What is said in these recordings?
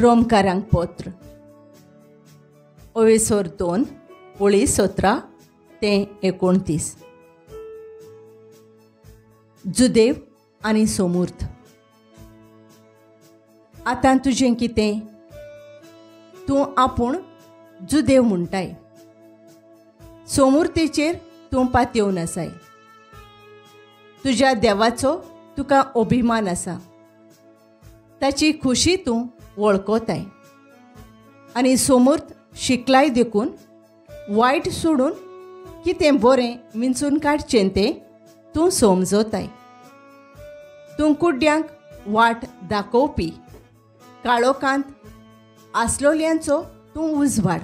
रोमकारांक पत्र ओवेसोर 2 ओळी 17 ते 29. जुदेव आनी सोमूर्त. आतां तुजें कितें? तूं आपूण जुदेव म्हणटाय, सोमूर्तीचेर तूं पातयेवन आसाय. तुज्या देवाचो तुका अभिमान आसा, ताची खुशी तूं वळखताय आनी सोमूर्त शिकलाय देखून वायट सोडून कितें बरें विंचून काडचें तें तूं समजताय. तूं कुड्ड्यांक वाट दाखोवपी, काळोखांत आसलोल्यांचो तूं उजवाड,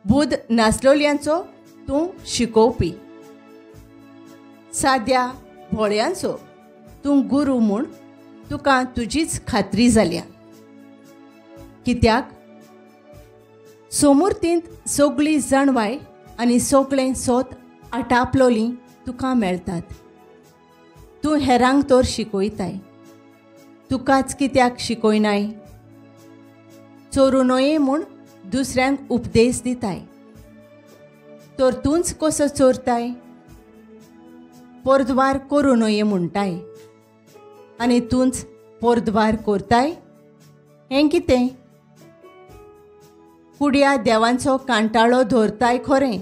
बुद नासलोल्यांचो तूं शिकोवपी, साद्या भोळ्यांचो तूं गुरू म्हूण तुका तुजीच खात्री जाल्या. कित्याक सोमूर्तींत सगळी जाणवाय आनी सगळें सोत आटापलोलीं तुका मेळटात. तूं हेरांक तर शिकयताय, तुकाच कित्याक शिकयनाय? चोरू न्हय म्हूण दुसऱ्यांक उपदेश दिताय, तर तूंच कसो चोरताय? पोरद्वार करूं न्हय म्हणटाय आनी तूंच पोरद्वार करताय, हें कितें? कुड्या देवांचो कांटाळो धरताय खरें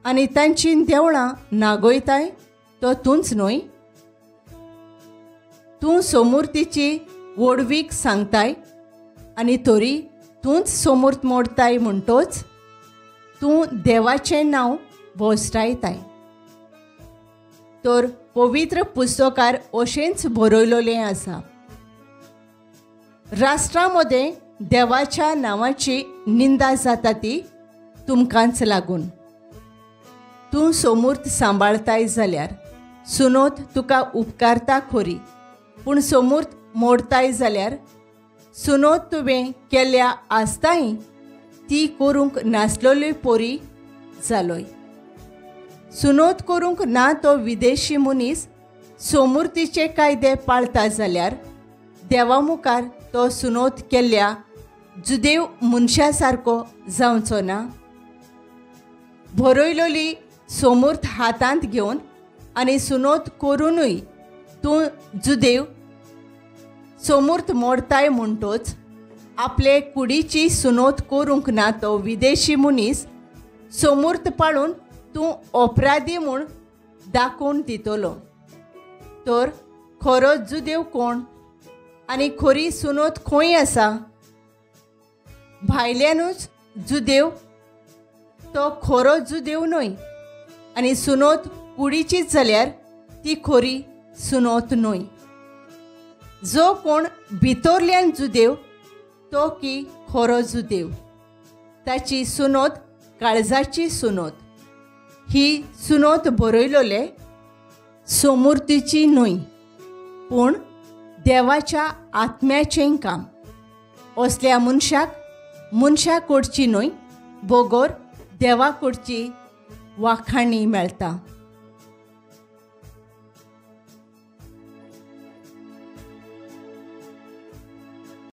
आनी तांची देवळां नागयताय तो तूंच न्हय? तूं सोमूर्तीची व्हडवीक सांगताय आनी तरी तूंच सोमूर्त मोडताय म्हणटोच तूं देवाचें नांव भोसरायताय. तर पवित्र पुस्तकार अशेंच बरयलेलें आसा, राष्ट्रां मदें देवाच्या नांवाची निंदा जाता ती तुमकांच लागून. तूं सोमूर्त सांबाळताय जाल्यार सुनोत तुका उपकारता खरी, पूण सोमूर्त मोडताय जाल्यार सुनोत तुवें केल्या आसताय ती करूंक नासलोली पोरी जालोय. सुनोत करूंक ना तो विदेशी मनीस सोमूर्तीचे कायदे पाळता जाल्यार देवा मुखार तो सुनोत केल्ल्या जुदेव मनशा सारको जावचो ना. बरयलोली सोमूर्त हातांत घेवन आनी सुनोत करुनूय तूं जुदेव सोमूर्त मोडताय म्हणटोच आपले कुडीची सुनोत करूंक ना तो विदेशी मनीस सोमूर्त पाळून तूं अपराधी म्हूण दाखोवन दितलो. तर खरो जुदेव कोण आनी खरी सुनोत खंय आसा? भायल्यानूच जुदेव तो खरो जुदेव न्हय आनी सुनोत कुडीचीच जाल्यार ती खरी सुनोत न्हय. जो कोण भितरल्यान जुदेव तो की खरो जुदेव, ताची सुनोत काळजाची सुनोत. ही सुनोत बरयलोले सोमूर्तीची न्हय, पूण देवाच्या आत्म्याचें काम. असल्या मनशाक मनशा कडची न्हय, बगर देवा कडची वाखाणी मेळटा.